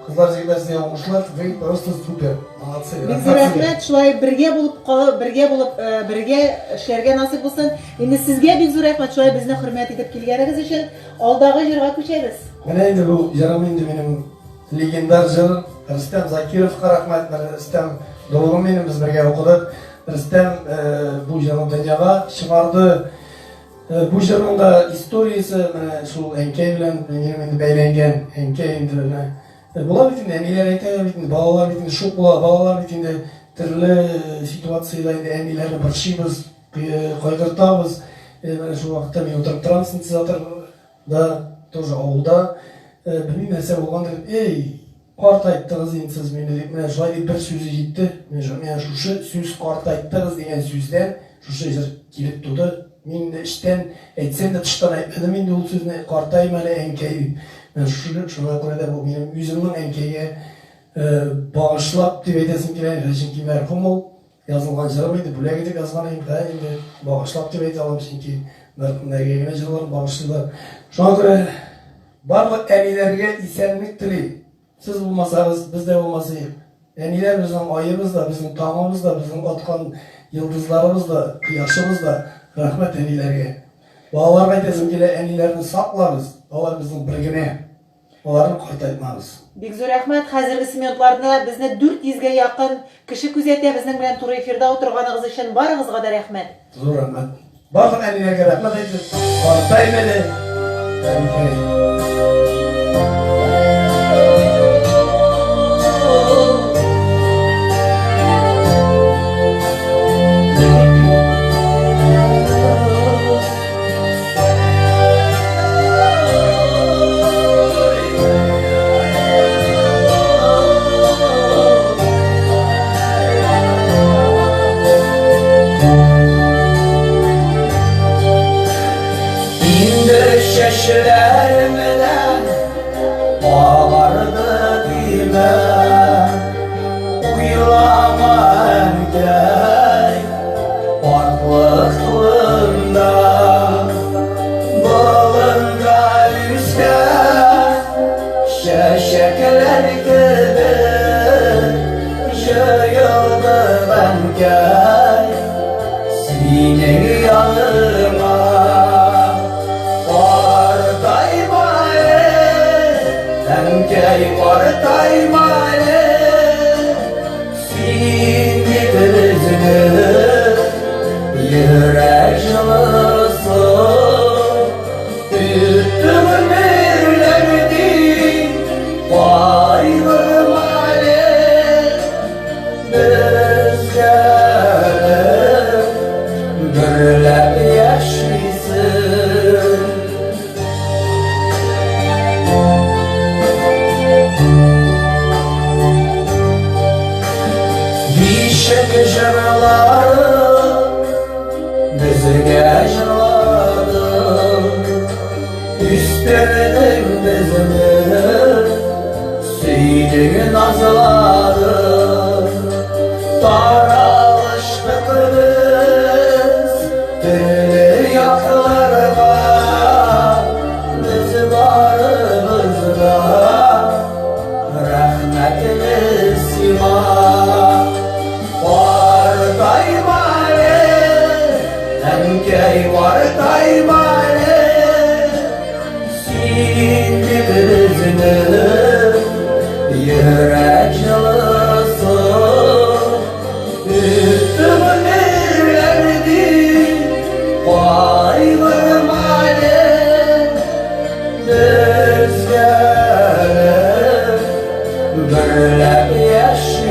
Кызлар, егетләр, сезгә уңышлар, вы просто супер, молодцы. Бик зур рәхмәт, шулай бергә булып калып, бергә булып, бергә эшләргә насыйп булсын. Инде сезгә бик зур рәхмәт, шулай безне хөрмәт итеп килгәнегез өчен. Алдагы җырга күчәбез. Менә инде бу җырым инде минем легендар җыр. Рөстәм Закировка рәхмәт, Рөстәм дулыгым минем, без бергә укыдык. Рөстәм бу җырны дөньяга чыгарды. Бу җырның да историясе менә шул әнкәй белән минем инде бәйләнгән. Әнкәй инде менә була бит инде, әниләр әйтә бит инде, балалар бит инде шук була, балалар бит инде төрле ситуациядә инде әниләрне борчыйбыз, кайгыртабыз. Менә шул вакытта мин утырып торам синтезаторда, тоже авылда. Белмим нәрсә булгандыр, эй, Картайттыгыз инде сез мине, дип, менә шулай дип бер сүзе җитте. Менә шушы сүз картайттыгыз дигән сүздән шушы җыр килеп туды. Мин инде эчтән әйтсәм дә, тыштан әйтмәдем инде ул сүзне, картайма әле, әнкәй, дип. Менә шушы, шуңа күрә дә бу минем үземнең әнкәйгә багышлап дип әйтәсем килә, чөнки мәрхүм ул. Язылган җырым инде, бүләк итеп язган идем, хәзер инде багышлап дип әйтә алам, чөнки мәрхүмнәргә генә җырлар багышлыйлар. Шуңа күрә барлык әниләргә исәнлек телим. Сез булмасагыз, без дә булмас идек. Әниләр безнең аебыз да, безнең таңыбыз да, безнең аткан йолдызларыбыз да, кояшыбыз да. Рәхмәт әниләргә. Балаларга әйтәсем килә, әниләрне саклагыз, алар безнең бер генә. Аларны картайтмагыз. Бик зур рәхмәт. Хәзерге минутларда безне 400 гә якын кеше күзәтә. Безнең белән туры эфирда утырганыгыз өчен барыгызга да рәхмәт. Зур рәхмәт. Барлык әниләргә рәхмәт әйтеп, картайм әле, әнкәй. Инде чәчләремдә агарды димә, уйлама, әнкәй, картлык турында. Болында үскән чәчәкләр кебек җыелдым, әнкәй, синең яныңа. Картайма әле, әнкәй, картайма әле, син бит безнең йөрәк җылысы. Үтте гомерләрнең, кайгырма әле, безгә гөрләп яшисең. Бишек җырлары безгә җырлады, үстердең безне, сөйдең, назладың. Таралыштык без төрле якларга, без барыбыз да рәхмәтле сиңа. Картайма әле, әнкәй, картайма әле, син бит безнең йөрәк җылысы. Үтте гомерләрнең, кайгырма әле, безгә гөрләп яшисең.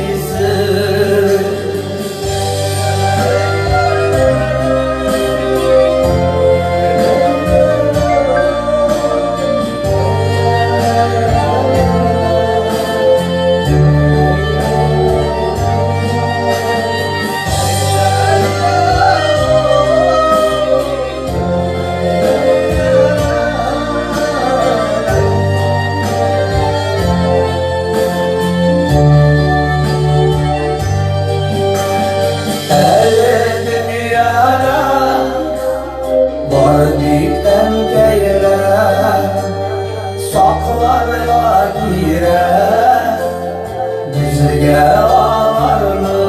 Мәңгегә аларны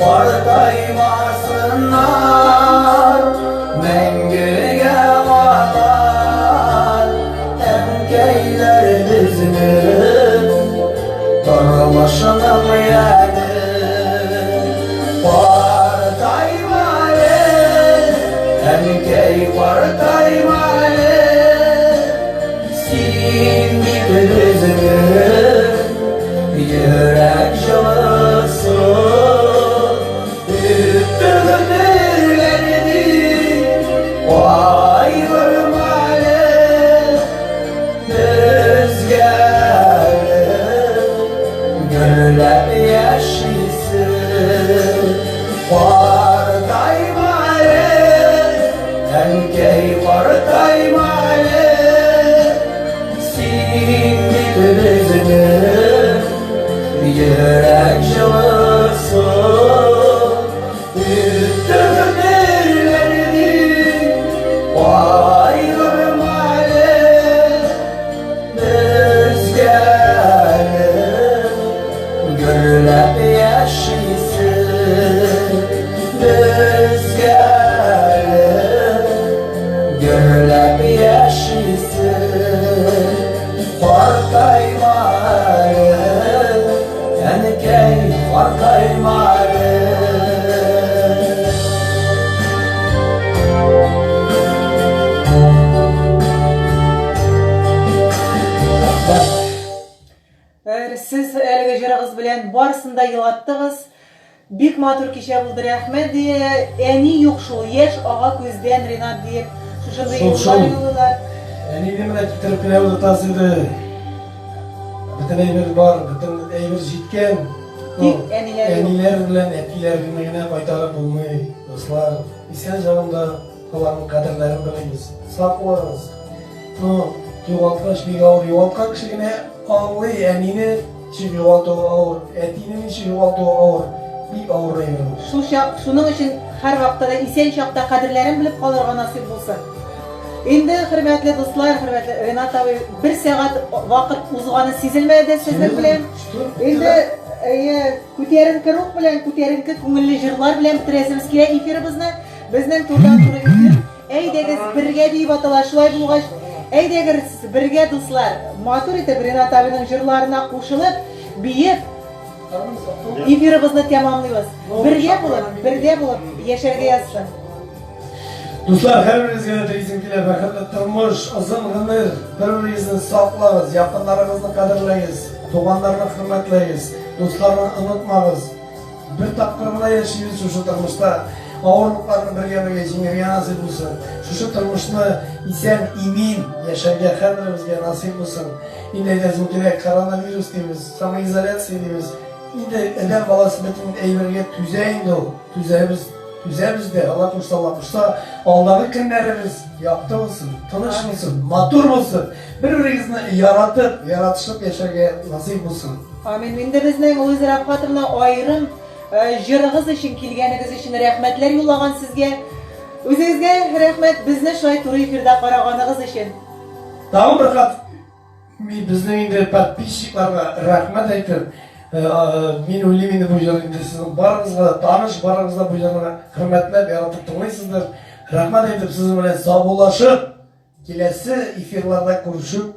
картаймасыннар, мәңгегә алар әнкәйләр безнең тормышның яме. Картайма әле, әнкәй, картайма әле, син бит безнең йөрәк җылысы. Үтте гомерләрне, кайгырма әле, безгә әле гөрләп яшисе. Картайма әле, әнкәй, картайма әле, син бит безнең йөрәк җылысы. Үтте гомерләрне, кайгырма әле, безгә әле гөрләп яшисе. Безгә әле гөрләп яшисе. Картайма әле, әнкәй, картайма әле. Сез әлеге җырыгыз белән барысын да елаттыгыз. Бик матур кичә булды, рәхмәт. Әни юк шул, яшь ага күздән, Ринат, диеп, шушындый Шул, юллар шул. юллыйлар. Әнине менә китереп кенә утыртасы иде. Бөтен әйбер бар, бөтен әйбер җиткән. Тик әниләр юк. Әниләр белән әтиләрне генә кайтарып булмый, дуслар. Исән чагында аларның кадерләрен белегез, саклагыз. Ну, югалткач бик авыр. Югалткан кеше генә аңлый әнине ничек югалту авыр, әтине ничек югалту авыр. Бик авыр әйбер ул. Шул чак, шуның өчен һәрвакытта да исән чакта кадерләрен белеп калырга насыйп булсын. Инде, хөрмәтле дуслар, хөрмәтле Ринат абый, бер сәгать вакыт узганы сизелмәде дә сезнең белән. Инде әйе, күтәренке рух белән, күтәренке күңелле җырлар белән бетерәсебез килә эфирыбызны. Безнең турыдан-туры эфир Әйдәгез бергә диеп атала. Шулай булгач, әйдәгез бергә, дуслар, матур итеп Ринат абыйның җырларына кушылып, биеп, эфирыбызны тәмамлыйбыз. Бергә булып, бердә булып яшәргә язсын. Дуслар, һәрберегезгә дә телисем килә бәхетле тормыш, озын гомер, бер-берегезне саклагыз, якыннарыгызны кадерләгез, туганнарны хөрмәтләгез, дусларны онытмагыз. Бер тапкыр гына яшибез шушы тормышта. Авырлыкларны бергә-бергә җиңәргә насыйп булсын. Шушы тормышны исән, имин яшәргә һәрберебезгә насыйп булсын. Инде әйтәсем килә, коронавирус дибез, самоизоляция дибез. Инде адәм баласы бөтен әйбергә түзә инде ул. Түзәбез, түзәбез дә, Алла кушса, Алла кушса, алдагы көннәребез якты булсын, тыныч булсын, матур булсын. Бер-берегезне яратып, яратышып яшәргә насыйп булсын. Амин. Инде безнең Луиза Рафкатовна аерым җырыгыз өчен, килгәнегез өчен рәхмәтләр юллаган сезгә. Үзегезгә рәхмәт, безне шулай туры эфирда караганыгыз өчен. Тагын бер кат мин безнең инде подписчикларга рәхмәт әйтеп, мин уйлыйм инде бу җыр инде сезнең барыгызга да таныш, барыгыз да бу җырны хөрмәтләп, яратып тыңлыйсыздыр. Рәхмәт әйтеп, сезнең белән саубуллашып, киләсе эфирларда күрешеп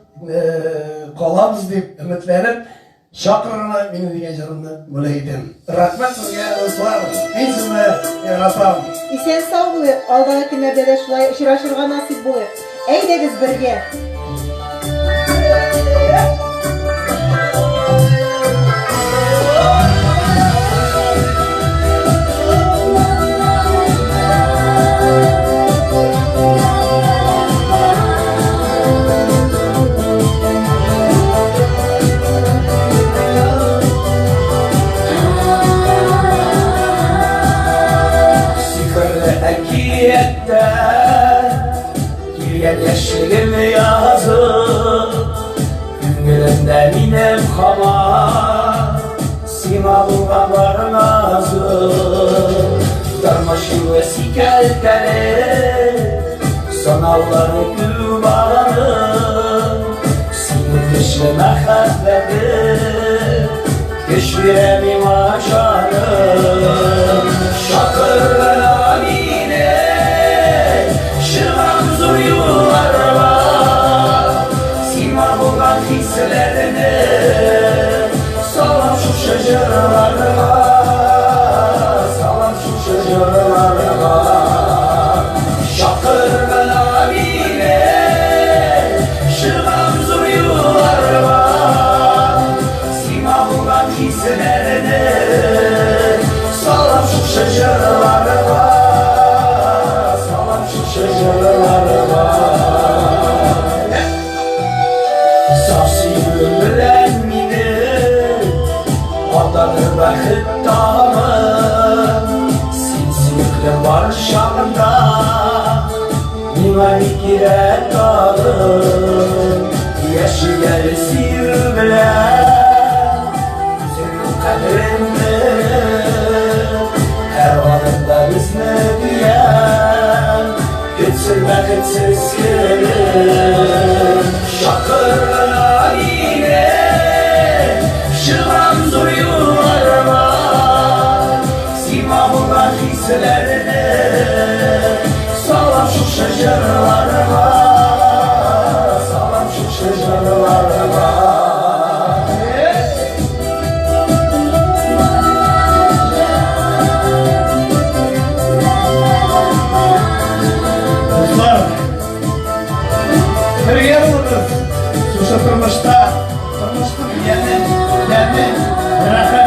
калабыз дип өметләнеп, чакырырга мине дигән җырымны бүләк итәм. Рәхмәт сезгә, дуслар. Мин сезне яратам. Исән сау булыйк, алдагы көннәрдә дә шулай очрашырга насыйп булыйк. Әйдәгез бергә. Сихерле әкияттә килгән яшьлегем язы, күңелемдә минем һаман сиңа булган бар назы. Тормыш юлы сикәлтәле, сынаулары күп аның, синең көчле мәхәббәтең Көч бирә миңа җаным. Чакыр гына мине, чыгам зур юлларга. Сиңа булган хисләрне салам шушы җырларга, салам шушы җырларга. Чакыр гына мине, чыгам зур юлларга. Сиңа булган хисләрне салам шушы җырларга, салам шушы җырларга. Саф сөю белән мине атадыр бәхет таңы. Син сөекле бар чагында миңа ни кирәк тагын? Яшик әле сөю белән, үзеңнең кадерен бел. Һәр адымда безне дигән көтсен бәхетсез көнем. Чакыр гына мине, чыгам зур юлларга. Сиңа булган хисләрне салам шушы җырларга, салам шушы җырларга. Дуслар, бергә булыгыз. Шушы тормышта, тормышның ямен, тәмен, рәхәтен